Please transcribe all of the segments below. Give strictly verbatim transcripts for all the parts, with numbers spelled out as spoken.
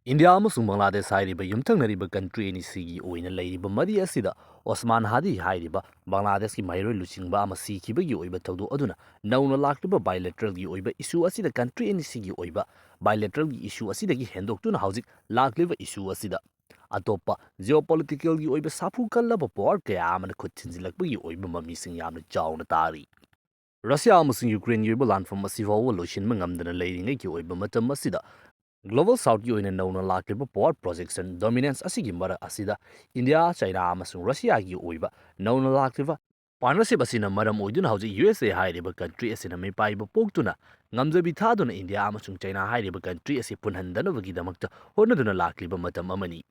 India ꯑꯃꯁꯨꯡ ꯕꯪꯒ꯭ꯂꯥꯗꯦꯁ ꯍꯥꯏꯔꯤꯕ ꯌꯨꯝꯊꯪꯅꯔꯤꯕ country ꯑꯅꯤꯁꯤꯒꯤ ꯑꯣꯏꯅ ꯂꯩꯔꯤꯕ ꯃꯔꯤ ꯑꯁꯤꯗ ꯑꯣꯁꯃꯥꯟ ꯍꯥꯗꯤ ꯍꯥꯏꯔꯤꯕ ꯕꯪꯒ꯭ꯂꯥꯗꯦꯁꯀꯤ ꯃꯍꯩꯔꯣꯏ ꯂꯨꯆꯤꯡꯕ ꯑꯃ ꯁꯤꯈꯤꯕꯒꯤ ꯑꯣꯏꯕ ꯊꯧꯗꯣꯛ ꯑꯗꯨꯅ ꯅꯧꯅ ꯂꯥꯛꯂꯤꯕ ꯕꯥꯏꯂꯦꯇ꯭ꯔꯦꯜꯒꯤ ꯑꯣꯏꯕ ꯏꯁꯨ ꯑꯁꯤꯗ ꯀꯟꯇ꯭ꯔꯤ ꯑꯅꯤꯁꯤꯒꯤ ꯑꯣꯏꯕ ꯕꯥꯏꯂꯦꯇ꯭ꯔꯦꯜꯒꯤ ꯏꯁꯨ ꯑꯁꯤꯗꯒꯤ ꯍꯦꯟꯗꯣꯛꯇꯨꯅ ꯍꯧꯖꯤꯛ ꯂꯥꯛꯂꯤꯕ ꯏꯁꯨ ꯑꯁꯤꯗ ꯑꯇꯣꯞꯄ ꯖꯤꯑꯣꯄꯣꯂꯤꯇꯤꯀꯦꯜꯒꯤ ꯑꯣꯏꯕ ꯁꯥꯐꯨ ꯀꯜꯂꯕ ꯄꯥꯋꯔ ꯀꯌꯥ ꯑꯃꯅ ꯈꯨꯠ ꯊꯤꯟꯖꯤꯜꯂꯛꯄꯒꯤ ꯑꯣꯏꯕ ꯃꯃꯤꯁꯤꯡ ꯌꯥꯝꯅ ꯆꯥꯎꯅ ꯇꯥꯔꯤ꯫ ꯔꯁꯤꯌꯥ ꯑꯃꯁꯨꯡ ꯌꯨꯀ꯭ꯔꯦꯟꯒꯤ ꯑꯣꯏꯕ ꯂꯥꯟꯐꯝ ꯑꯁꯤ ꯐꯥꯎꯕ ꯂꯣꯏꯁꯤꯟꯕ ꯉꯝꯗꯅ ꯂꯩꯔꯤꯉꯩꯒꯤ ꯑꯣꯏꯕ ꯃꯇꯝ ꯑꯁꯤꯗ, ꯒ꯭ꯂꯣꯕꯜ ꯁꯥꯎꯠꯀꯤ ꯑꯣꯏꯅ ꯅꯧꯅ ꯂꯥꯛꯂꯤꯕ ꯄꯥꯋꯔ ꯄ꯭ꯔꯣꯖꯦꯛꯁꯟ ꯗꯣꯃꯤꯅꯦꯟꯁ ꯑꯁꯤꯒꯤ ꯃꯔꯛ ꯑꯁꯤꯗ ꯏꯟꯗꯤꯌꯥ, ꯆꯥꯏꯅꯥ ꯑꯃꯁꯨꯡ ꯔꯁꯤꯌꯥꯒꯤ ꯑꯣꯏꯕ ꯅꯧꯅ ꯂꯥꯛꯂꯤꯕ ꯄꯥꯔꯠꯅꯔꯁꯤꯞ ꯑꯁꯤꯅ ꯃꯔꯝ ꯑꯣꯏꯗꯨꯅ ꯍꯧꯖꯤꯛ ꯌꯨ ꯑꯦꯁ ꯑꯦ ꯍꯥꯏꯔꯤꯕ ꯀꯟꯇ꯭ꯔꯤ ꯑꯁꯤꯅ ꯃꯤꯄꯥꯏꯕ ꯄꯣꯛꯇꯨꯅ ꯉꯝꯖꯕꯤ ꯊꯥꯗꯨꯅ ꯏꯟꯗꯤꯌꯥ ꯑꯃꯁꯨꯡ ꯆꯥꯏꯅꯥ ꯍꯥꯏꯔꯤꯕ ꯀꯟꯇ꯭ꯔꯤ ꯑꯁꯤ ꯄꯨꯟꯍꯟꯗꯅꯕꯒꯤꯗꯃꯛꯇ ꯍꯣꯠꯅꯗꯨꯅ ꯂꯥꯛꯂꯤꯕ ꯃꯇꯝ ꯑꯃꯅꯤ꯫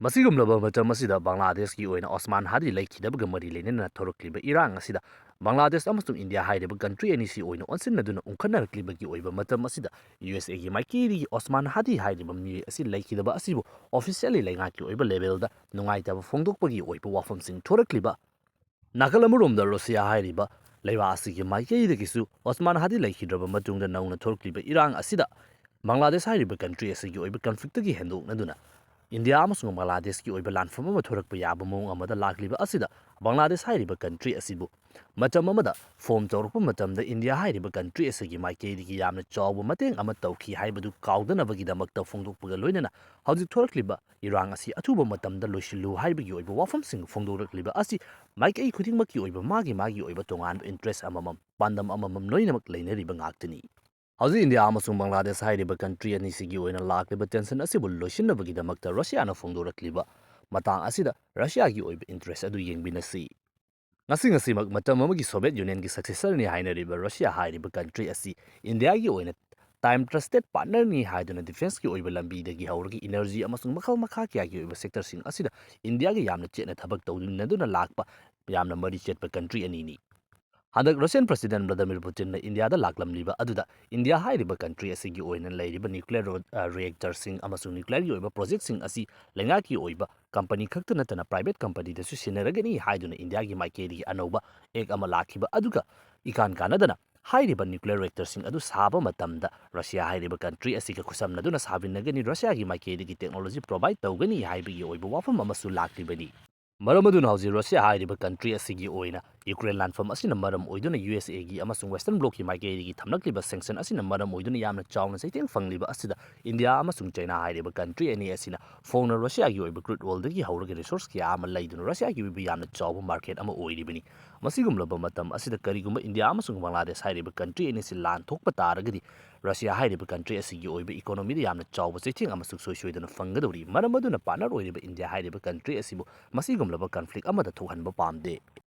ꯃꯁꯤꯒꯨꯝꯂꯕ ꯃꯇꯝ ꯑꯁꯤꯗ ꯕꯪꯒ꯭ꯂꯥꯗꯦꯁꯀꯤ ꯑꯣꯏꯅ ꯑꯣꯁꯃꯥꯟ ꯍꯥꯗꯤ ꯂꯩꯈꯤꯗꯕꯒ ꯃꯔꯤ ꯂꯩꯅꯅ ꯊꯣꯔꯛꯂꯤꯕ ꯏꯔꯥꯡ ꯑꯁꯤꯗ ꯕꯪꯒ꯭ꯂꯥꯗꯦꯁ ꯑꯃꯁꯨꯡ ꯏꯟꯗꯤꯌꯥ ꯍꯥꯏꯔꯤꯕ ꯀꯟꯇ꯭ꯔꯤ ꯑꯅꯤꯁꯤ ꯑꯣꯏꯅ ꯑꯣꯟꯁꯤꯟꯅꯗꯨꯅ ꯎꯪꯈꯠꯅꯔꯛꯂꯤꯕꯒꯤ ꯑꯣꯏꯕ ꯃꯇꯝ ꯑꯁꯤꯗ ꯌꯨ ꯑꯦꯁ ꯑꯦꯒꯤ ꯃꯥꯏꯀꯩꯗꯒꯤ ꯑꯣꯁꯃꯥꯟ ꯍꯥꯗꯤ ꯍꯥꯏꯔꯤꯕ ꯃꯤꯑꯣꯏ ꯑꯁꯤ ꯂꯩꯈꯤꯗꯕ ꯑꯁꯤꯕꯨ ꯑꯣꯐꯤꯁꯤꯌꯦꯜꯂꯤ ꯂꯩꯉꯥꯛꯀꯤ ꯑꯣꯏꯕ ꯂꯦꯚꯦꯜꯗ ꯅꯨꯡꯉꯥꯏꯇꯕ ꯐꯣꯡꯗꯣꯛꯄꯒꯤ ꯑꯣꯏꯕ ꯋꯥꯐꯝꯁꯤꯡ ꯊꯣꯔꯛꯂꯤꯕ ꯅꯥꯀꯜ ꯑꯃꯔꯣꯝꯗ ꯔꯨꯁꯤꯌꯥ ꯍꯥꯏꯔꯤꯕ ꯂꯩꯕꯥꯛ ꯑꯁꯤꯒꯤ ꯃꯥꯏꯀꯩꯗꯒꯤꯁꯨ ꯑꯣꯁꯃꯥꯟ ꯍꯥꯗꯤ ꯂꯩꯈꯤꯗ꯭ꯔꯕ ꯃꯇꯨꯡꯗ ꯅꯧꯅ ꯊꯣꯔꯛꯂꯤꯕ ꯏꯔꯥꯡ ꯑꯁꯤꯗ ꯕꯪꯒ꯭ꯂꯥꯗꯦꯁ ꯍꯥꯏꯔꯤꯕ ꯀꯟꯇ꯭ꯔꯤ ꯑꯁꯤꯒꯤ ꯑꯣꯏꯕ ꯀꯟꯐ꯭ꯂꯤꯛꯇꯒꯤ ꯍꯦꯟꯗꯣꯛꯅꯗꯨꯅ ꯏꯟꯗꯤꯌꯥ ꯑꯃꯁꯨꯡ ꯕꯪꯒ꯭ꯂꯥꯗꯦꯁꯀꯤ ꯑꯣꯏꯕ ꯂꯥꯟꯐꯝ ꯑꯃ ꯊꯣꯔꯛꯄ ꯌꯥꯕ ꯃꯑꯣꯡ ꯑꯃꯗ ꯂꯥꯛꯂꯤꯕ ꯑꯁꯤꯗ ꯕꯪꯒ꯭ꯂꯥꯗꯦꯁ ꯍꯥꯏꯔꯤꯕ ꯀꯟꯇ꯭ꯔꯤ ꯑꯁꯤꯕꯨ ꯃꯇꯝ ꯑꯃꯗ ꯐꯣꯔꯝ ꯇꯧꯔꯛꯄ ꯃꯇꯝꯗ ꯏꯟꯗꯤꯌꯥ ꯍꯥꯏꯔꯤꯕ ꯀꯟꯇ꯭ꯔꯤ ꯑꯁꯤꯒꯤ ꯃꯥꯏꯀꯩꯗꯒꯤ ꯌꯥꯝꯅ ꯆꯥꯎꯕ ꯃꯇꯦꯡ ꯑꯃ ꯇꯧꯈꯤ ꯍꯥꯏꯕꯗꯨ ꯀꯥꯎꯗꯅꯕꯒꯤꯗꯃꯛꯇ ꯐꯣꯡꯗꯣꯛꯄꯒ ꯂꯣꯏꯅꯅ ꯍꯧꯖꯤꯛ ꯊꯣꯔꯛꯂꯤꯕ ꯏꯔꯥꯡ ꯑꯁꯤ ꯑꯊꯨꯕ ꯃꯇꯝꯗ ꯂꯣꯏꯁꯤꯜꯂꯨ ꯍꯥꯏꯕꯒꯤ ꯑꯣꯏꯕ ꯋꯥꯐꯝꯁꯤꯡ ꯐꯣꯡꯗꯣꯔꯛꯂꯤꯕ ꯑꯁꯤ ꯃꯥꯏꯀꯩ ꯈꯨꯗꯤꯡꯃꯛꯀꯤ ꯑꯣꯏꯕ ꯃꯥꯒꯤ ꯃꯥꯒꯤ ꯑꯣꯏꯕ ꯇꯣꯉꯥꯟꯕ ꯏꯟꯇꯔꯦꯁ ꯑꯃꯃꯝ, ꯄꯥꯟꯗꯝ ꯑꯃꯃꯝ ꯂꯣꯏꯅꯃꯛ ꯂꯩꯅꯔꯤꯕ ꯉꯥꯛꯇꯅꯤ꯫ ꯍꯧꯖꯤꯛ ꯏꯟꯗꯤꯌꯥ ꯑꯃꯁꯨꯡ ꯕꯪꯒ꯭ꯂꯥꯗꯦꯁ ꯍꯥꯏꯔꯤꯕ ꯀꯟꯇ꯭ꯔꯤ ꯑꯅꯤꯁꯤꯒꯤ ꯑꯣꯏꯅ ꯂꯥꯛꯂꯤꯕ ꯇꯦꯟꯁꯟ ꯑꯁꯤꯕꯨ ꯂꯣꯏꯁꯤꯟꯅꯕꯒꯤꯗꯃꯛꯇ ꯔꯁꯤꯌꯥꯅ ꯐꯣꯡꯗꯣꯔꯛꯂꯤꯕ ꯃꯇꯥꯡ ꯑꯁꯤꯗ ꯔꯁꯤꯌꯥꯒꯤ ꯑꯣꯏꯕ ꯏꯟꯇꯔꯦꯁ ꯑꯗꯨ ꯌꯦꯡꯃꯤꯟꯅꯁꯤ꯫ ꯉꯁꯤ ꯉꯁꯤꯃꯛ ꯃꯇꯝ ꯑꯃꯒꯤ ꯁꯣꯚꯤꯌꯦꯠ ꯌꯨꯅꯤꯌꯟꯒꯤ ꯁꯛꯁꯦꯁꯔꯅꯤ ꯍꯥꯏꯅꯔꯤꯕ ꯔꯁꯤꯌꯥ ꯍꯥꯏꯔꯤꯕ ꯀꯟꯇ꯭ꯔꯤ ꯑꯁꯤ ꯏꯟꯗꯤꯌꯥꯒꯤ ꯑꯣꯏꯅ ꯇꯥꯏꯝ ꯇ꯭ꯔꯁꯇꯦꯠ ꯄꯥꯔꯠꯅꯔꯅꯤ ꯍꯥꯏꯗꯨꯅ ꯗꯤꯐꯦꯟꯁꯀꯤ ꯑꯣꯏꯕ ꯂꯝꯕꯤꯗꯒꯤ ꯍꯧꯔꯒ ꯏꯅꯔꯖꯤ ꯑꯃꯁꯨꯡ ꯃꯈꯜ ꯃꯈꯥ ꯀꯌꯥꯒꯤ ꯑꯣꯏꯕ ꯁꯦꯛꯇꯔꯁꯤꯡ ꯑꯁꯤꯗ ꯏꯟꯗꯤꯌꯥꯒ ꯌꯥꯝꯅ ꯆꯦꯠꯅ ꯊꯕꯛ ꯇꯧꯃꯤꯟꯅꯗꯨꯅ ꯂꯥꯛꯄ ꯌꯥꯝꯅ ꯃꯔꯤ ꯆꯦꯠꯄ ꯀꯟꯇ꯭ꯔꯤ ꯑꯅꯤꯅꯤ꯫ ꯍꯟꯗꯛ ꯔꯁꯤꯌꯟ ꯄ꯭ꯔꯁꯤꯗꯦꯟꯠ ꯚ꯭ꯂꯥꯗꯤꯃꯤꯔ ꯄꯨꯇꯤꯟꯅ ꯏꯟꯗꯤꯌꯥꯗ ꯂꯥꯛꯂꯝꯂꯤꯕ ꯑꯗꯨꯗ ꯏꯟꯗꯤꯌꯥ ꯍꯥꯏꯔꯤꯕ ꯀꯟꯇ꯭ꯔꯤ ꯑꯁꯤꯒꯤ ꯑꯣꯏꯅ ꯂꯩꯔꯤꯕ ꯅ꯭ꯌꯨꯀ꯭ꯂꯤꯌꯔ ꯔꯣ-, ꯑ, ꯔꯤꯑꯦꯛꯇꯔꯁꯤꯡ ꯑꯃꯁꯨꯡ ꯅ꯭ꯌꯨꯀ꯭ꯂꯤꯌꯔꯒꯤ ꯑꯣꯏꯕ ꯄ꯭ꯔꯣꯖꯦꯛꯁꯤꯡ ꯑꯁꯤ ꯂꯩꯉꯥꯛꯀꯤ ꯑꯣꯏꯕ ꯀꯝꯄꯅꯤ ꯈꯛꯇ ꯅꯠꯇꯅ ꯄ꯭ꯔꯥꯏꯚꯦꯠ ꯀꯝꯄꯅꯤꯗꯁꯨ ꯁꯤꯟꯅꯔꯒꯅꯤ ꯍꯥꯏꯗꯨꯅ ꯏꯟꯗꯤꯌꯥꯒꯤ ꯃꯥꯏꯀꯩꯗꯒꯤ ꯑꯅꯧꯕ ꯑꯦꯛ ꯑꯃ ꯂꯥꯛꯈꯤꯕ ꯑꯗꯨꯒ ꯏꯀꯥꯟ ꯀꯥꯟꯅꯗꯅ ꯍꯥꯏꯔꯤꯕ nuclear reactorꯁꯤꯡ ꯑꯗꯨ ꯁꯥꯕ ꯃꯇꯝꯗ ꯔꯁꯤꯌꯥ ꯍꯥꯏꯔꯤꯕ country ꯑꯁꯤꯒ ꯈꯨꯠꯁꯝꯅꯗꯨꯅ ꯁꯥꯃꯤꯟꯅꯒꯅꯤ, ꯔꯁꯤꯌꯥꯒꯤ ꯃꯥꯏꯀꯩꯗꯒꯤ technology provide ꯇꯧꯒꯅꯤ ꯍꯥꯏꯕꯒꯤ ꯑꯣꯏꯕ ꯋꯥꯐꯝ ꯑꯃꯁꯨ ꯂꯥꯛꯂꯤꯕꯅꯤ꯫ ꯃꯔꯝ ꯑꯗꯨꯅ ꯍꯧꯖꯤꯛ ꯔꯁꯤꯌꯥ ꯍꯥꯏꯔꯤꯕ country ꯑꯁꯤꯒꯤ ꯑꯣꯏꯅ ꯌꯨꯀ꯭ꯔꯦꯟ ꯂꯥꯟꯐꯝ ꯑꯁꯤꯅ ꯃꯔꯝ ꯑꯣꯏꯗꯨꯅ ꯌꯨ ꯑꯦꯁ ꯑꯦꯒꯤ ꯑꯃꯁꯨꯡ Western Blocꯀꯤ ꯃꯥꯏꯀꯩꯗꯒꯤ ꯊꯝꯂꯛꯂꯤꯕ sanction ꯑꯁꯤꯅ ꯃꯔꯝ ꯑꯣꯏꯗꯨꯅ ꯌꯥꯝꯅ ꯆꯥꯎꯅ ꯆꯩꯊꯦꯡ ꯐꯪꯂꯤꯕ ꯑꯁꯤꯗ ꯏꯟꯗꯤꯌꯥ ꯑꯃꯁꯨꯡ ꯆꯩꯅꯥ ꯍꯥꯏꯔꯤꯕ country ꯑꯅꯤ ꯑꯁꯤꯅ ꯐꯣꯡꯅ ꯔꯁꯤꯌꯥꯒꯤ ꯑꯣꯏꯕ crude oilꯗꯒꯤ ꯍꯧꯔꯒ resource ꯀꯌꯥ ꯑꯃ ꯂꯩꯗꯨꯅ ꯔꯁꯤꯌꯥꯒꯤ ꯑꯣꯏꯕ ꯌꯥꯝꯅ ꯆꯥꯎꯕ market ꯑꯃ ꯑꯣꯏꯔꯤꯕꯅꯤ꯫ ꯃꯁꯤꯒꯨꯝꯂꯕ ꯃꯇꯝ ꯑꯁꯤꯗ ꯀꯔꯤꯒꯨꯝꯕ ꯏꯟꯗꯤꯌꯥ ꯑꯃꯁꯨꯡ ꯕꯪꯒ꯭ꯂꯥꯗꯦꯁ ꯍꯥꯏꯔꯤꯕ country ꯑꯅꯤꯁꯤ ꯂꯥꯟ ꯊꯣꯛꯄ ꯇꯥꯔꯒꯗꯤ ꯔꯁꯤꯌꯥ ꯍꯥꯏꯔꯤꯕ country ꯑꯁꯤꯒꯤ ꯑꯣꯏꯕ economyꯗ ꯌꯥꯝꯅ ꯆꯥꯎꯕ ꯆꯩꯊꯦꯡ ꯑꯃꯁꯨ ꯁꯣꯏ ꯁꯣꯏꯗꯅ ꯐꯪꯒꯗꯧꯔꯤ꯫ ꯃꯔꯝ ꯑꯗꯨꯅ partner ꯑꯣꯏꯔꯤꯕ ꯏꯟꯗꯤꯌꯥ ꯍꯥꯏꯔꯤꯕ country ꯑꯁꯤꯕꯨ ꯃꯁꯤꯒꯨꯝꯂꯕ conflict ꯑꯃꯗ ꯊꯣꯛꯍꯟꯕ ꯄꯥꯝꯗꯦ꯫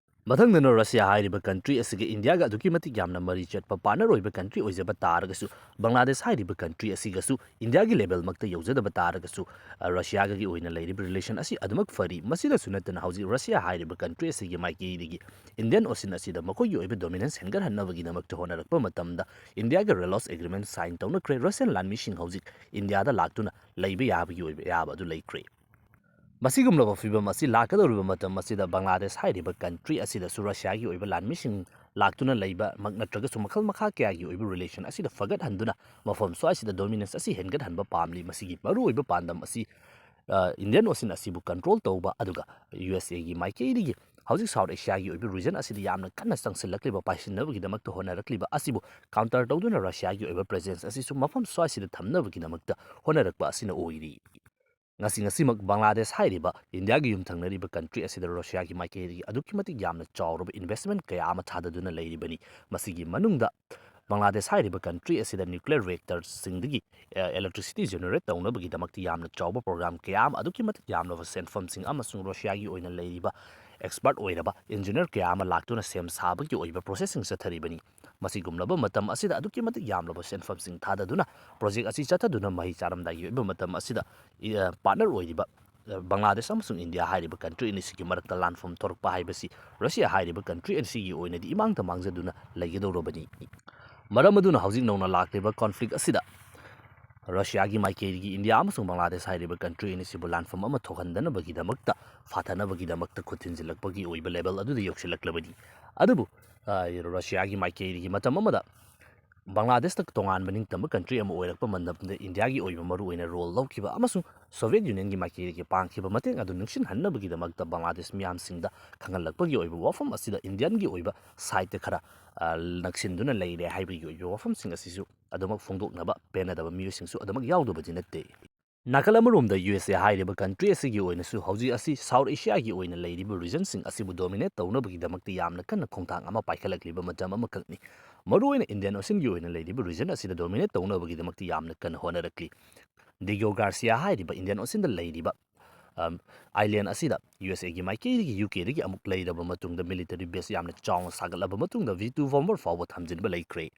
ꯃꯊꯪꯗꯅ ꯔꯁꯤꯌꯥ ꯍꯥꯏꯔꯤꯕ country ꯑꯁꯤꯒ ꯏꯟꯗꯤꯌꯥꯒ ꯑꯗꯨꯛꯀꯤ ꯃꯇꯤꯛ ꯌꯥꯝꯅ ꯃꯔꯤ ꯆꯠꯄ partner ꯑꯣꯏꯕ country ꯑꯣꯏꯖꯕ ꯇꯥꯔꯒꯁꯨ, ꯕꯪꯒ꯭ꯂꯥꯗꯦꯁ ꯍꯥꯏꯔꯤꯕ country ꯑꯁꯤꯒꯁꯨ ꯏꯟꯗꯤꯌꯥꯒꯤ levelꯃꯛꯇ ꯌꯧꯖꯗꯕ ꯇꯥꯔꯒꯁꯨ, ꯑ, ꯔꯁꯤꯌꯥꯒꯒꯤ ꯑꯣꯏꯅ ꯂꯩꯔꯤꯕ relation ꯑꯁꯤ ꯑꯗꯨꯃꯛ ꯐꯔꯤ꯫ ꯃꯁꯤꯗꯁꯨ ꯅꯠꯇꯅ ꯍꯧꯖꯤꯛ ꯔꯁꯤꯌꯥ ꯍꯥꯏꯔꯤꯕ country ꯑꯁꯤꯒꯤ ꯃꯥꯏꯀꯩꯗꯒꯤ Indian Ocean ꯑꯁꯤꯗ ꯃꯈꯣꯏꯒꯤ ꯑꯣꯏꯕ dominance ꯍꯦꯟꯒꯠꯍꯟꯅꯕꯒꯤꯗꯃꯛꯇ ꯍꯣꯠꯅꯔꯛꯄ ꯃꯇꯝꯗ ꯏꯟꯗꯤꯌꯥꯒ RALHOS agreement sign ꯇꯧꯅꯈ꯭ꯔꯦ꯫ Russian ꯂꯥꯟꯃꯤꯁꯤꯡ ꯍꯧꯖꯤꯛ ꯏꯟꯗꯤꯌꯥꯗ ꯂꯥꯛꯇꯨꯅ ꯂꯩꯕ ꯌꯥꯕꯒꯤ ꯑꯣꯏꯕ ꯑꯌꯥꯕ ꯑꯗꯨ ꯂꯩꯈ꯭ꯔꯦ꯫ ꯃꯁꯤꯒꯨꯝꯂꯕ ꯐꯤꯕꯝ ꯑꯁꯤ ꯂꯥꯛꯀꯗꯧꯔꯤꯕ ꯃꯇꯝ ꯑꯁꯤꯗ ꯕꯪꯒ꯭ꯂꯥꯗꯦꯁ ꯍꯥꯏꯔꯤꯕ country ꯑꯁꯤꯗꯁꯨ ꯔꯁꯤꯌꯥꯒꯤ ꯑꯣꯏꯕ ꯂꯥꯟꯃꯤꯁꯤꯡ ꯂꯥꯛꯇꯨꯅ ꯂꯩꯕꯃꯛ ꯅꯠꯇ꯭ꯔꯒꯁꯨ ꯃꯈꯜ ꯃꯈꯥ ꯀꯌꯥꯒꯤ ꯑꯣꯏꯕ relation ꯑꯁꯤꯗ ꯐꯒꯠꯍꯟꯗꯨꯅ ꯃꯐꯝ ꯁ꯭ꯋꯥꯏꯁꯤꯗ dominance ꯑꯁꯤ ꯍꯦꯟꯒꯠꯍꯟꯕ ꯄꯥꯝꯂꯤ꯫ ꯃꯁꯤꯒꯤ ꯃꯔꯨꯑꯣꯏꯕ ꯄꯥꯟꯗꯝ ꯑꯁꯤ, ꯑ, Indian Ocean ꯑꯁꯤꯕꯨ control ꯇꯧꯕ, ꯑꯗꯨꯒ ꯌꯨ ꯑꯦꯁ ꯑꯦꯒꯤ ꯃꯥꯏꯀꯩꯗꯒꯤ ꯍꯧꯖꯤꯛ South Asiaꯒꯤ ꯑꯣꯏꯕ region ꯑꯁꯤꯗ ꯌꯥꯝꯅ ꯀꯟꯅ ꯆꯪꯁꯤꯜꯂꯛꯂꯤꯕ, ꯄꯥꯏꯁꯤꯟꯅꯕꯒꯤꯗꯃꯛꯇ ꯍꯣꯠꯅꯔꯛꯂꯤꯕ ꯑꯁꯤꯕꯨ counter ꯇꯧꯗꯨꯅ ꯔꯁꯤꯌꯥꯒꯤ ꯑꯣꯏꯕ presence ꯑꯁꯤꯁꯨ ꯃꯐꯝ ꯁ꯭ꯋꯥꯏꯁꯤꯗ ꯊꯝꯅꯕꯒꯤꯗꯃꯛꯇ ꯍꯣꯠꯅꯔꯛꯄ ꯑꯁꯤꯅ ꯑꯣꯏꯔꯤ꯫ ꯉꯁꯤ ꯉꯁꯤꯃꯛ ꯕꯪꯒ꯭ꯂꯥꯗꯦꯁ ꯍꯥꯏꯔꯤꯕ ꯏꯟꯗꯤꯌꯥꯒꯤ ꯌꯨꯝꯊꯪꯅꯔꯤꯕ country ꯑꯁꯤꯗ ꯔꯁꯤꯌꯥꯒꯤ ꯃꯥꯏꯀꯩꯗꯒꯤ ꯑꯗꯨꯛꯀꯤ ꯃꯇꯤꯛ ꯌꯥꯝꯅ ꯆꯥꯎꯔꯕ investment ꯀꯌꯥ ꯑꯃ ꯊꯥꯗꯗꯨꯅ ꯂꯩꯔꯤꯕꯅꯤ꯫ ꯃꯁꯤꯒꯤ ꯃꯅꯨꯡꯗ ꯕꯪꯒ꯭ꯂꯥꯗꯦꯁ ꯍꯥꯏꯔꯤꯕ country ꯑꯁꯤꯗ nuclear reactorꯁꯤꯡꯗꯒꯤ, ꯑ, electricity generate ꯇꯧꯅꯕꯒꯤꯗꯃꯛꯇ ꯌꯥꯝꯅ ꯆꯥꯎꯕ program ꯀꯌꯥ ꯑꯃ, ꯑꯗꯨꯛꯀꯤ ꯃꯇꯤꯛ ꯌꯥꯝꯂꯕ ꯁꯦꯟꯐꯝꯁꯤꯡ ꯑꯃꯁꯨꯡ ꯔꯁꯤꯌꯥꯒꯤ ꯑꯣꯏꯅ ꯂꯩꯔꯤꯕ expert ꯑꯣꯏꯔꯕ engineer ꯀꯌꯥ ꯑꯃ ꯂꯥꯛꯇꯨꯅ ꯁꯦꯝ ꯁꯥꯕꯒꯤ ꯑꯣꯏꯕ processꯁꯤꯡ ꯆꯠꯊꯔꯤꯕꯅꯤ꯫ ꯃꯁꯤꯒꯨꯝꯂꯕ ꯃꯇꯝ ꯑꯁꯤꯗ ꯑꯗꯨꯛꯀꯤ ꯃꯇꯤꯛ ꯌꯥꯝꯂꯕ ꯁꯦꯟꯐꯝꯁꯤꯡ ꯊꯥꯗꯗꯨꯅ project ꯑꯁꯤ ꯆꯠꯊꯗꯨꯅ ꯃꯍꯩ ꯆꯥꯔꯝꯗꯥꯏꯒꯤ ꯑꯣꯏꯕ ꯃꯇꯝ ꯑꯁꯤꯗ, ꯏ-, ꯑ, partner ꯑꯣꯏꯔꯤꯕ, ꯑ, ꯕꯪꯒ꯭ꯂꯥꯗꯦꯁ ꯑꯃꯁꯨꯡ ꯏꯟꯗꯤꯌꯥ ꯍꯥꯏꯔꯤꯕ country ꯑꯅꯤꯁꯤꯒꯤ ꯃꯔꯛꯇ ꯂꯥꯟꯐꯝ ꯊꯣꯔꯛꯄ ꯍꯥꯏꯕꯁꯤ ꯔꯁꯤꯌꯥ ꯍꯥꯏꯔꯤꯕ country ꯑꯁꯤꯒꯤ ꯑꯣꯏꯅꯗꯤ ꯏꯃꯥꯡꯗ ꯃꯥꯡꯖꯗꯨꯅ ꯂꯩꯒꯗꯧꯔꯕꯅꯤ꯫ ꯃꯔꯝ ꯑꯗꯨꯅ ꯍꯧꯖꯤꯛ ꯅꯧꯅ ꯂꯥꯛꯂꯤꯕ conflict ꯑꯁꯤꯗ ꯔꯁꯤꯌꯥꯒꯤ ꯃꯥꯏꯀꯩꯗꯒꯤ ꯏꯟꯗꯤꯌꯥ ꯑꯃꯁꯨꯡ ꯕꯪꯒ꯭ꯂꯥꯗꯦꯁ ꯍꯥꯏꯔꯤꯕ country ꯑꯅꯤꯁꯤꯕꯨ ꯂꯥꯟꯐꯝ ꯑꯃ ꯊꯣꯛꯍꯟꯗꯅꯕꯒꯤꯗꯃꯛꯇ, ꯐꯥꯊꯅꯕꯒꯤꯗꯃꯛꯇ ꯈꯨꯠ ꯊꯤꯟꯖꯤꯜꯂꯛꯄꯒꯤ ꯑꯣꯏꯕ level ꯑꯗꯨꯗ ꯌꯧꯁꯤꯜꯂꯛꯂꯕꯅꯤ꯫ ꯑꯗꯨꯕꯨ ꯑ, ꯔꯁꯤꯌꯥꯒꯤ ꯃꯥꯏꯀꯩꯗꯒꯤ ꯃꯇꯝ ꯑꯃꯗ ꯕꯪꯒ꯭ꯂꯥꯗꯦꯁꯇ ꯇꯣꯉꯥꯟꯕ ꯅꯤꯡꯇꯝꯕ country ꯑꯃ ꯑꯣꯏꯔꯛꯄ ꯃꯇꯝꯗ ꯏꯟꯗꯤꯌꯥꯒꯤ ꯑꯣꯏꯕ ꯃꯔꯨꯑꯣꯏꯅ role ꯂꯧꯈꯤꯕ ꯑꯃꯁꯨꯡ Soviet Unionꯒꯤ ꯃꯥꯏꯀꯩꯗꯒꯤ ꯄꯥꯡꯈꯤꯕ ꯃꯇꯦꯡ ꯑꯗꯨ ꯅꯤꯡꯁꯤꯡꯍꯟꯅꯕꯒꯤꯗꯃꯛꯇ ꯕꯪꯒ꯭ꯂꯥꯗꯦꯁ ꯃꯤꯌꯥꯝꯁꯤꯡꯗ ꯈꯪꯍꯜꯂꯛꯄꯒꯤ ꯑꯣꯏꯕ ꯋꯥꯐꯝ ꯑꯁꯤꯗ ꯏꯟꯗꯤꯌꯥꯟꯒꯤ ꯑꯣꯏꯕ sideꯇ ꯈꯔ, ꯑ, ꯅꯛꯁꯤꯟꯗꯨꯅ ꯂꯩꯔꯦ ꯍꯥꯏꯕꯒꯤ ꯑꯣꯏꯕ ꯋꯥꯐꯝꯁꯤꯡ ꯑꯁꯤꯁꯨ ꯑꯗꯨꯃꯛ ꯐꯣꯡꯗꯣꯛꯅꯕ ꯄꯦꯟꯅꯗꯕ ꯃꯤꯑꯣꯏꯁꯤꯡꯁꯨ ꯑꯗꯨꯃꯛ ꯌꯥꯎꯗꯕꯗꯤ ꯅꯠꯇꯦ꯫ ꯅꯥꯀꯜ ꯑꯃꯔꯣꯝꯗ ꯌꯨ ꯑꯦꯁ ꯑꯦ ꯍꯥꯏꯔꯤꯕ country ꯑꯁꯤꯒꯤ ꯑꯣꯏꯅꯁꯨ ꯍꯧꯖꯤꯛ ꯑꯁꯤ South Asiaꯒꯤ ꯑꯣꯏꯅ ꯂꯩꯔꯤꯕ regionꯁꯤꯡ ꯑꯁꯤꯕꯨ dominate ꯇꯧꯅꯕꯒꯤꯗꯃꯛꯇ ꯌꯥꯝꯅ ꯀꯟꯅ ꯈꯣꯡꯊꯥꯡ ꯑꯃ ꯄꯥꯏꯈꯠꯂꯛꯂꯤꯕ ꯃꯇꯝ ꯑꯃꯈꯛꯅꯤ꯫ ꯃꯔꯨꯑꯣꯏꯅ Indian Oceanꯒꯤ ꯑꯣꯏꯅ ꯂꯩꯔꯤꯕ region ꯑꯁꯤꯗ dominate ꯇꯧꯅꯕꯒꯤꯗꯃꯛꯇ ꯌꯥꯝꯅ ꯀꯟꯅ ꯍꯣꯠꯅꯔꯛꯂꯤ꯫ ꯗꯤꯒꯣ ꯒꯥꯔꯁꯤꯌꯥ ꯍꯥꯏꯔꯤꯕ Indian Oceanꯗ ꯂꯩꯔꯤꯕ, ꯑꯝ, island ꯑꯁꯤꯗ ꯌꯨ ꯑꯦꯁ ꯑꯦꯒꯤ ꯃꯥꯏꯀꯩꯗꯒꯤ ꯌꯨ ꯀꯦꯗꯒꯤ ꯑꯃꯨꯛ ꯂꯩꯔꯕ ꯃꯇꯨꯡꯗ military base ꯌꯥꯝꯅ ꯆꯥꯎꯅ ꯁꯥꯒꯠꯂꯕ ꯃꯇꯨꯡꯗ V two bomber ꯐꯥꯎꯕ ꯊꯝꯖꯤꯟꯕ ꯂꯩꯈ꯭ꯔꯦ꯫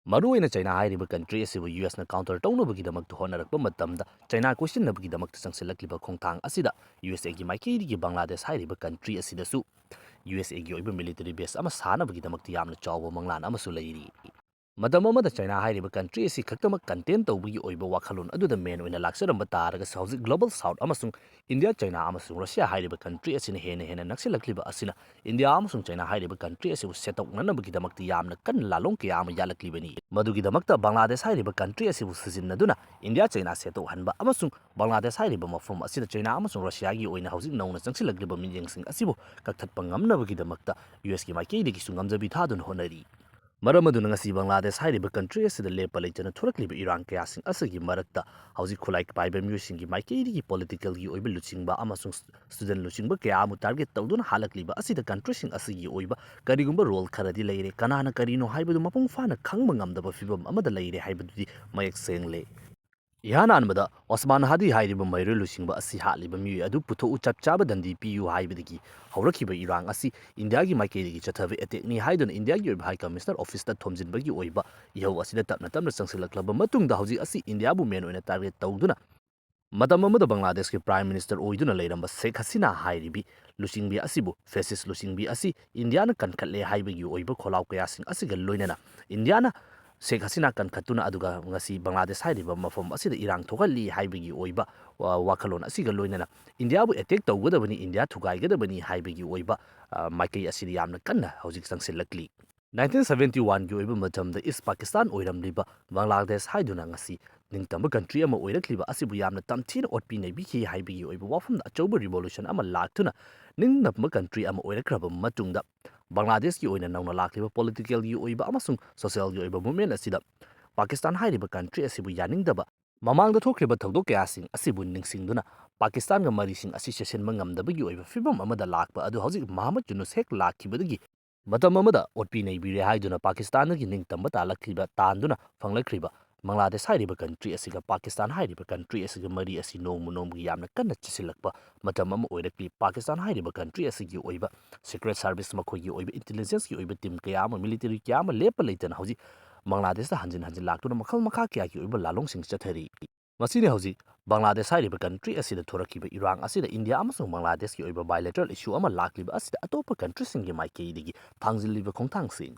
ꯃꯔꯨꯑꯣꯏꯅ ꯆꯩꯅꯥ ꯍꯥꯏꯔꯤꯕ country ꯑꯁꯤꯕꯨ ꯌꯨ ꯑꯦꯁꯅ counter ꯇꯧꯅꯕꯒꯤꯗꯃꯛꯇ ꯍꯣꯠꯅꯔꯛꯄ ꯃꯇꯝꯗ ꯆꯩꯅꯥ ꯀꯣꯏꯁꯤꯟꯅꯕꯒꯤꯗꯃꯛꯇ ꯆꯪꯁꯤꯜꯂꯛꯂꯤꯕ ꯈꯣꯡꯊꯥꯡ ꯑꯁꯤꯗ ꯌꯨ ꯑꯦꯁ ꯑꯦꯒꯤ ꯃꯥꯏꯀꯩꯗꯒꯤ ꯕꯪꯒ꯭ꯂꯥꯗꯦꯁ ꯍꯥꯏꯔꯤꯕ country ꯑꯁꯤꯗꯁꯨ ꯌꯨ ꯑꯦꯁ ꯑꯦꯒꯤ ꯑꯣꯏꯕ military base ꯑꯃ ꯁꯥꯅꯕꯒꯤꯗꯃꯛꯇ ꯌꯥꯝꯅ ꯆꯥꯎꯕ ꯃꯪꯂꯥꯟ ꯑꯃꯁꯨ ꯂꯩꯔꯤ꯫ ꯃꯇꯝ ꯑꯃꯗ ꯆꯩꯅꯥ ꯍꯥꯏꯔꯤꯕ country ꯑꯁꯤ ꯈꯛꯇꯃꯛ contain ꯇꯧꯕꯒꯤ ꯑꯣꯏꯕ ꯋꯥꯈꯜꯂꯣꯟ ꯑꯗꯨꯗ main ꯑꯣꯏꯅ ꯂꯥꯛꯆꯔꯝꯕ ꯇꯥꯔꯒꯁꯨ ꯍꯧꯖꯤꯛ global South ꯑꯃꯁꯨꯡ ꯏꯟꯗꯤꯌꯥ, ꯆꯩꯅꯥ ꯑꯃꯁꯨꯡ ꯔꯁꯤꯌꯥ ꯍꯥꯏꯔꯤꯕ country ꯑꯁꯤꯅ ꯍꯦꯟꯅ ꯍꯦꯟꯅ ꯅꯛꯁꯤꯜꯂꯛꯂꯤꯕ ꯑꯁꯤꯅ ꯏꯟꯗꯤꯌꯥ ꯑꯃꯁꯨꯡ ꯆꯩꯅꯥ ꯍꯥꯏꯔꯤꯕ country ꯑꯁꯤꯕꯨ ꯁꯦꯠꯇꯣꯛꯅꯅꯕꯒꯤꯗꯃꯛꯇ ꯌꯥꯝꯅ ꯀꯟꯅ ꯂꯥꯂꯣꯡ ꯀꯌꯥ ꯑꯃ ꯌꯥꯠꯂꯛꯂꯤꯕꯅꯤ꯫ ꯃꯗꯨꯒꯤꯗꯃꯛꯇ ꯕꯪꯒ꯭ꯂꯥꯗꯦꯁ ꯍꯥꯏꯔꯤꯕ country ꯑꯁꯤꯕꯨ ꯁꯤꯖꯤꯟꯅꯗꯨꯅ ꯏꯟꯗꯤꯌꯥ ꯆꯩꯅꯥ ꯁꯦꯠꯇꯣꯛꯍꯟꯕ ꯑꯃꯁꯨꯡ ꯕꯪꯒ꯭ꯂꯥꯗꯦꯁ ꯍꯥꯏꯔꯤꯕ ꯃꯐꯝ ꯑꯁꯤꯗ ꯆꯩꯅꯥ ꯑꯃꯁꯨꯡ ꯔꯁꯤꯌꯥꯒꯤ ꯑꯣꯏꯅ ꯍꯧꯖꯤꯛ ꯅꯧꯅ ꯆꯪꯁꯤꯜꯂꯛꯂꯤꯕ ꯃꯤꯠꯌꯦꯡꯁꯤꯡ ꯑꯁꯤꯕꯨ ꯀꯛꯊꯠꯄ ꯉꯝꯅꯕꯒꯤꯗꯃꯛꯇ ꯌꯨ ꯑꯦꯁꯀꯤ ꯃꯥꯏꯀꯩꯗꯒꯤꯁꯨ ꯉꯝꯖꯕꯤ ꯊꯥꯗꯨꯅ ꯍꯣꯠꯅꯔꯤ꯫ ꯃꯔꯝ ꯑꯗꯨꯅ ꯉꯁꯤ ꯕꯪꯒ꯭ꯂꯥꯗꯦꯁ ꯍꯥꯏꯔꯤꯕ country ꯑꯁꯤꯗ ꯂꯦꯞꯄ ꯂꯩꯇꯅ ꯊꯣꯔꯛꯂꯤꯕ ꯏꯔꯥꯡ ꯀꯌꯥꯁꯤꯡ ꯑꯁꯤꯒꯤ ꯃꯔꯛꯇ ꯍꯧꯖꯤꯛ ꯈꯨꯠꯂꯥꯏ ꯄꯥꯏꯕ ꯃꯤꯑꯣꯏꯁꯤꯡꯒꯤ ꯃꯥꯏꯀꯩꯗꯒꯤ politicalꯒꯤ ꯑꯣꯏꯕ ꯂꯨꯆꯤꯡꯕ ꯑꯃꯁꯨꯡ student ꯂꯨꯆꯤꯡꯕ ꯀꯌꯥ ꯑꯃ target ꯇꯧꯗꯨꯅ ꯍꯥꯠꯂꯛꯂꯤꯕ ꯑꯁꯤꯗ countryꯁꯤꯡ ꯑꯁꯤꯒꯤ ꯑꯣꯏꯕ ꯀꯔꯤꯒꯨꯝꯕ role ꯈꯔꯗꯤ ꯂꯩꯔꯦ꯫ ꯀꯅꯥꯅ ꯀꯔꯤꯅꯣ ꯍꯥꯏꯕꯗꯨ ꯃꯄꯨꯡ ꯐꯥꯅ ꯈꯪꯕ ꯉꯝꯗꯕ ꯐꯤꯕꯝ ꯑꯃꯗ ꯂꯩꯔꯦ ꯍꯥꯏꯕꯗꯨꯗꯤ ꯃꯌꯦꯛ ꯁꯦꯡꯂꯦ꯫ ꯏꯍꯥꯟ ꯍꯥꯟꯕꯗ ꯑꯣꯁꯃꯥꯟ ꯍꯥꯗꯤ ꯍꯥꯏꯔꯤꯕ ꯃꯩꯔꯣꯏ ꯂꯨꯆꯤꯡꯕ ꯑꯁꯤ ꯍꯥꯠꯂꯤꯕ ꯃꯤꯑꯣꯏ ꯑꯗꯨ ꯄꯨꯊꯣꯛꯎ, ꯆꯞ ꯆꯥꯕ ꯗꯟꯗꯤ ꯄꯤꯌꯨ ꯍꯥꯏꯕꯗꯒꯤ ꯍꯧꯔꯛꯈꯤꯕ ꯏꯔꯥꯡ ꯑꯁꯤ ꯏꯟꯗꯤꯌꯥꯒꯤ ꯃꯥꯏꯀꯩꯗꯒꯤ ꯆꯠꯊꯕ attackꯅꯤ ꯍꯥꯏꯗꯨꯅ ꯏꯟꯗꯤꯌꯥꯒꯤ ꯑꯣꯏꯕ High Commissioner officeꯇ ꯊꯣꯝꯖꯤꯟꯕꯒꯤ ꯑꯣꯏꯕ ꯏꯍꯧ ꯑꯁꯤꯗ ꯇꯞꯅ ꯇꯞꯅ ꯆꯪꯁꯤꯜꯂꯛꯂꯕ ꯃꯇꯨꯡꯗ ꯍꯧꯖꯤꯛ ꯑꯁꯤ ꯏꯟꯗꯤꯌꯥꯕꯨ main ꯑꯣꯏꯅ target ꯇꯧꯗꯨꯅ ꯃꯇꯝ ꯑꯃꯗ ꯕꯪꯒ꯭ꯂꯥꯗꯦꯁꯀꯤ Prime Minister ꯑꯣꯏꯗꯨꯅ ꯂꯩꯔꯝꯕ ꯁꯦꯈ ꯍꯁꯤꯅꯥ ꯍꯥꯏꯔꯤꯕꯤ ꯂꯨꯆꯤꯡꯕꯤ ꯑꯁꯤꯕꯨ, fascist ꯂꯨꯆꯤꯡꯕꯤ ꯑꯁꯤ ꯏꯟꯗꯤꯌꯥꯅ ꯀꯟꯈꯠꯂꯦ ꯍꯥꯏꯕꯒꯤ ꯑꯣꯏꯕ ꯈꯣꯜꯂꯥꯎ ꯀꯌꯥꯁꯤꯡ ꯑꯁꯤꯒ ꯂꯣꯏꯅꯅ ꯏꯟꯗꯤꯌꯥꯅ ꯁꯦꯈ ꯍꯁꯤꯅꯥ ꯀꯟꯈꯠꯇꯨꯅ ꯑꯗꯨꯒ ꯉꯁꯤ ꯕꯪꯒ꯭ꯂꯥꯗꯦꯁ ꯍꯥꯏꯔꯤꯕ ꯃꯐꯝ ꯑꯁꯤꯗ ꯏꯔꯥꯡ ꯊꯣꯛꯍꯜꯂꯤ ꯍꯥꯏꯕꯒꯤ ꯑꯣꯏꯕ, ꯑ, ꯋꯥꯈꯜꯂꯣꯟ ꯑꯁꯤꯒ ꯂꯣꯏꯅꯅ ꯏꯟꯗꯤꯌꯥꯕꯨ ꯑꯦꯇꯦꯛ ꯇꯧꯒꯗꯕꯅꯤ, ꯏꯟꯗꯤꯌꯥ ꯊꯨꯒꯥꯏꯒꯗꯕꯅꯤ ꯍꯥꯏꯕꯒꯤ ꯑꯣꯏꯕ, ꯑ, ꯃꯥꯏꯀꯩ ꯑꯁꯤꯗ ꯌꯥꯝꯅ ꯀꯟꯅ ꯍꯧꯖꯤꯛ ꯆꯪꯁꯤꯜꯂꯛꯂꯤ꯫ ꯅꯥꯏꯟꯇꯤꯟ ꯁꯚꯦꯟꯇꯤ ꯋꯥꯟꯒꯤ ꯑꯣꯏꯕ ꯃꯇꯝꯗ ꯏꯁ ꯄꯥꯀꯤꯁꯇꯥꯟ ꯑꯣꯏꯔꯝꯂꯤꯕ ꯕꯪꯒ꯭ꯂꯥꯗꯦꯁ ꯍꯥꯏꯗꯨꯅ ꯉꯁꯤ ꯅꯤꯡꯇꯝꯕ ꯀꯟꯇ꯭ꯔꯤ ꯑꯃ ꯑꯣꯏꯔꯛꯂꯤꯕ ꯑꯁꯤꯕꯨ ꯌꯥꯝꯅ ꯇꯝꯊꯤꯅ ꯑꯣꯠꯄꯤ ꯅꯩꯕꯤꯈꯤ ꯍꯥꯏꯕꯒꯤ ꯑꯣꯏꯕ ꯋꯥꯐꯝꯗ ꯑꯆꯧꯕ ꯔꯤꯚꯣꯂꯨꯁꯟ ꯑꯃ ꯂꯥꯛꯇꯨꯅ ꯅꯤꯡꯇꯝꯕ ꯀꯟꯇ꯭ꯔꯤ ꯑꯃ ꯑꯣꯏꯔꯛꯈ꯭ꯔꯕ ꯃꯇꯨꯡꯗ ꯕꯪꯒ꯭ꯂꯥꯗꯦꯁꯀꯤ ꯑꯣꯏꯅ ꯅꯧꯅ ꯂꯥꯛꯂꯤꯕ ꯄꯣꯂꯤꯇꯤꯀꯦꯜꯒꯤ ꯑꯣꯏꯕ ꯑꯃꯁꯨꯡ ꯁꯣꯁꯤꯌꯦꯜꯒꯤ ꯑꯣꯏꯕ ꯃꯨꯚꯃꯦꯟ ꯑꯁꯤꯗ ꯄꯥꯀꯤꯁꯇꯥꯟ ꯍꯥꯏꯔꯤꯕ ꯀꯟꯇ꯭ꯔꯤ ꯑꯁꯤꯕꯨ ꯌꯥꯅꯤꯡꯗꯕ, ꯃꯃꯥꯡꯗ ꯊꯣꯛꯈ꯭ꯔꯤꯕ ꯊꯧꯗꯣꯛ ꯀꯌꯥꯁꯤꯡ ꯑꯁꯤꯕꯨ ꯅꯤꯡꯁꯤꯡꯗꯨꯅ ꯄꯥꯀꯤꯁꯇꯥꯟꯒ ꯃꯔꯤꯁꯤꯡ ꯑꯁꯤ ꯆꯦꯠꯁꯤꯟꯕ ꯉꯝꯗꯕꯒꯤ ꯑꯣꯏꯕ ꯐꯤꯕꯝ ꯑꯃꯗ ꯂꯥꯛꯄ ꯑꯗꯨ ꯍꯧꯖꯤꯛ ꯃꯍꯃꯗ ꯌꯨꯅꯨꯁ ꯍꯦꯛ ꯂꯥꯛꯈꯤꯕꯗꯒꯤ ꯃꯇꯝ ꯑꯃꯗ ꯑꯣꯠꯄꯤ ꯅꯩꯕꯤꯔꯦ ꯍꯥꯏꯗꯨꯅ ꯄꯥꯀꯤꯁꯇꯥꯟꯗꯒꯤ ꯅꯤꯡꯇꯝꯕ ꯇꯥꯜꯂꯛꯈꯤꯕ, ꯇꯥꯟꯗꯨꯅ ꯐꯪꯂꯛꯈ꯭ꯔꯤꯕ ꯕꯪꯒ꯭ꯂꯥꯗꯦꯁ ꯍꯥꯏꯔꯤꯕ ꯀꯟꯇ꯭ꯔꯤ ꯑꯁꯤꯒ ꯄꯥꯀꯤꯁꯇꯥꯟ ꯍꯥꯏꯔꯤꯕ ꯀꯟꯇ꯭ꯔꯤ ꯑꯁꯤꯒ ꯃꯔꯤ ꯑꯁꯤ ꯅꯣꯡꯃ ꯅꯣꯡꯃꯒꯤ ꯌꯥꯝꯅ ꯀꯟꯅ ꯆꯦꯁꯤꯜꯂꯛꯄ ꯃꯇꯝ ꯑꯃ ꯑꯣꯏꯔꯛꯂꯤ꯫ ꯄꯥꯀꯤꯁꯇꯥꯟ ꯍꯥꯏꯔꯤꯕ ꯀꯟꯇ꯭ꯔꯤ ꯑꯁꯤꯒꯤ ꯑꯣꯏꯕ ꯁꯤꯀ꯭ꯔꯦꯠ ꯁꯥꯔꯚꯤꯁ, ꯃꯈꯣꯏꯒꯤ ꯑꯣꯏꯕ ꯏꯟꯇꯦꯂꯤꯖꯦꯟꯁꯀꯤ ꯑꯣꯏꯕ ꯇꯤꯝ ꯀꯌꯥ ꯑꯃ, ꯃꯤꯂꯤꯇꯔꯤ ꯀꯌꯥ ꯑꯃ ꯂꯦꯞꯄ ꯂꯩꯇꯅ ꯍꯧꯖꯤꯛ ꯕꯪꯒ꯭ꯂꯥꯗꯦꯁꯇ ꯍꯟꯖꯤꯟ ꯍꯟꯖꯤꯟ ꯂꯥꯛꯇꯨꯅ ꯃꯈꯜ ꯃꯈꯥ ꯀꯌꯥꯒꯤ ꯑꯣꯏꯕ ꯂꯥꯂꯣꯡꯁꯤꯡ ꯆꯠꯊꯔꯤ꯫ ꯃꯁꯤꯅꯤ ꯍꯧꯖꯤꯛ ꯕꯪꯒ꯭ꯂꯥꯗꯦꯁ ꯍꯥꯏꯔꯤꯕ ꯀꯟꯇ꯭ꯔꯤ ꯑꯁꯤꯗ ꯊꯣꯔꯛꯈꯤꯕ ꯏꯔꯥꯡ ꯑꯁꯤꯗ ꯏꯟꯗꯤꯌꯥ ꯑꯃꯁꯨꯡ ꯕꯪꯒ꯭ꯂꯥꯗꯦꯁꯀꯤ ꯑꯣꯏꯕ ꯕꯥꯏꯂꯦꯇꯔꯦꯜ ꯏꯁꯨ ꯑꯃ ꯂꯥꯛꯂꯤꯕ ꯑꯁꯤꯗ ꯑꯇꯣꯞꯄ ꯀꯟꯇ꯭ꯔꯤꯁꯤꯡꯒꯤ ꯃꯥꯏꯀꯩꯗꯒꯤ ꯊꯥꯡꯖꯤꯜꯂꯤꯕ ꯈꯣꯡꯊꯥꯡꯁꯤꯡ꯫